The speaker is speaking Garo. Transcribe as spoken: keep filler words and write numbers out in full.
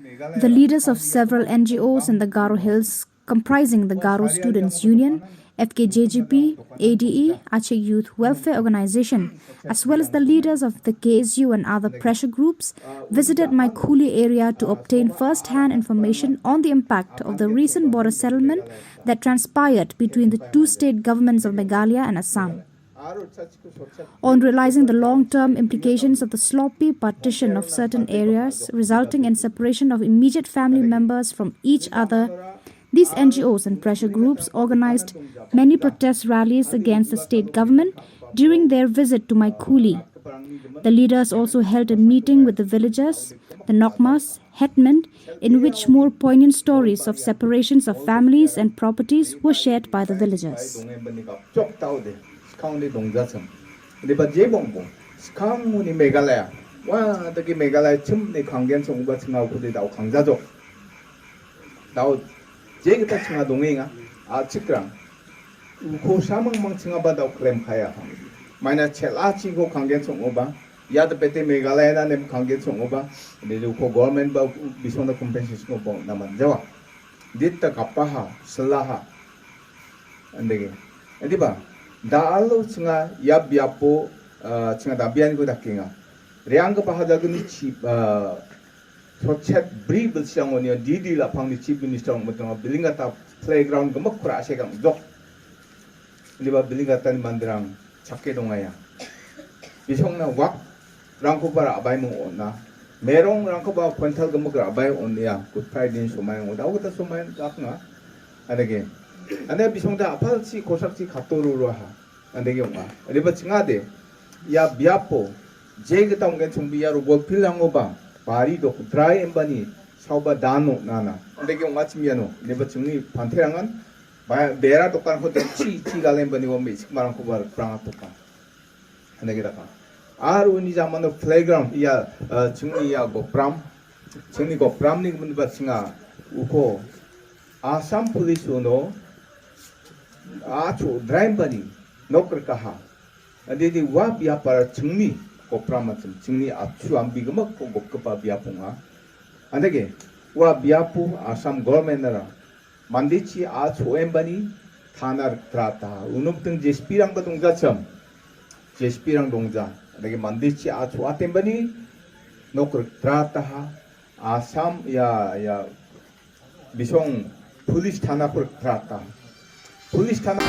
The leaders of several N G Os in the Garo Hills, comprising the Garo Students Union, F K J G P, A D E, Achik Youth Welfare Organization, as well as the leaders of the K S U and other pressure groups, visited my Kuli area to obtain first-hand information on the impact of the recent border settlement that transpired between the two state governments of Meghalaya and Assam. On realizing the long-term implications of the sloppy partition of certain areas, resulting in separation of immediate family members from each other, these N G Os and pressure groups organized many protest rallies against the state government during their visit to my Kuli. The leaders also held a meeting with the villagers, the Nokmas, headmen, in which more poignant stories of separations of families and properties were shared by the villagers. Skangni dongjachim. Diba jebongbo. Skangni Meghalaya. Wa, dagi Meghalaya chimni kanggen songba chinga ukudi dao kangjajok. Dao jegita chinga dongenga. A chikrang. Uko samang mang chingaba dao klem kaya. Maina chelachiko kanggen songoba. Ia depete Meghalaya na nem kanggen songoba. Ini uko government ba bisona compensation ko bong naman jawa. Ditta kapaha, selaha. Andege. Adi ba, da alo chinga ia biapo, ah, chinga dabian ko dakenga. Reang ke paha jaguni chi, ah, sochet bri bilsiang oni di di lapang ni chief minister ong betonga bilingata playground gemek kura ase gang jok. Adi ba bilingata ni mandirang chakke dongaya. Bisongna wak rangkoba ra·baimo on·a. Merongrangkoba kuental gimik ra·bae on·ea. Good Friday-ni somaio dao gita somai dakna. Anege. Ane bisongde apalchi kosakchi katoro roaha. Andege ong·a. Aneba chingade. Ia biapo. Je gita ong·gen chongbi ia robol pilrangoba. Bari dok drai embani. Saoba dan on·ana. Andege ong·achim iano. Aneba chingni panterangan. Ba-, bera dokanko de chi, chi galembani wa me-, sikmarangkoba riprangatoka. Hanege daka. Aro uni jamano playground ia, eh, chingni ia gopram, chingni gopramni gimin ba chinga uko Assam Police uno acho draimbani nok rikaha. Adidi ua biapara chingni gopram achim, chingni achu ambigimak gopgipa biap ong·a. Andage ua biapo Assam government-ara mandechi a·cho·embani tana riktrata. Unukting J C P-rangba dongjachim. J C P-rang dongja. Dake mandechi a·cho·atembani nok riktrataha. Assam, ia, ia, bisong police thanako riktrata. Police thana.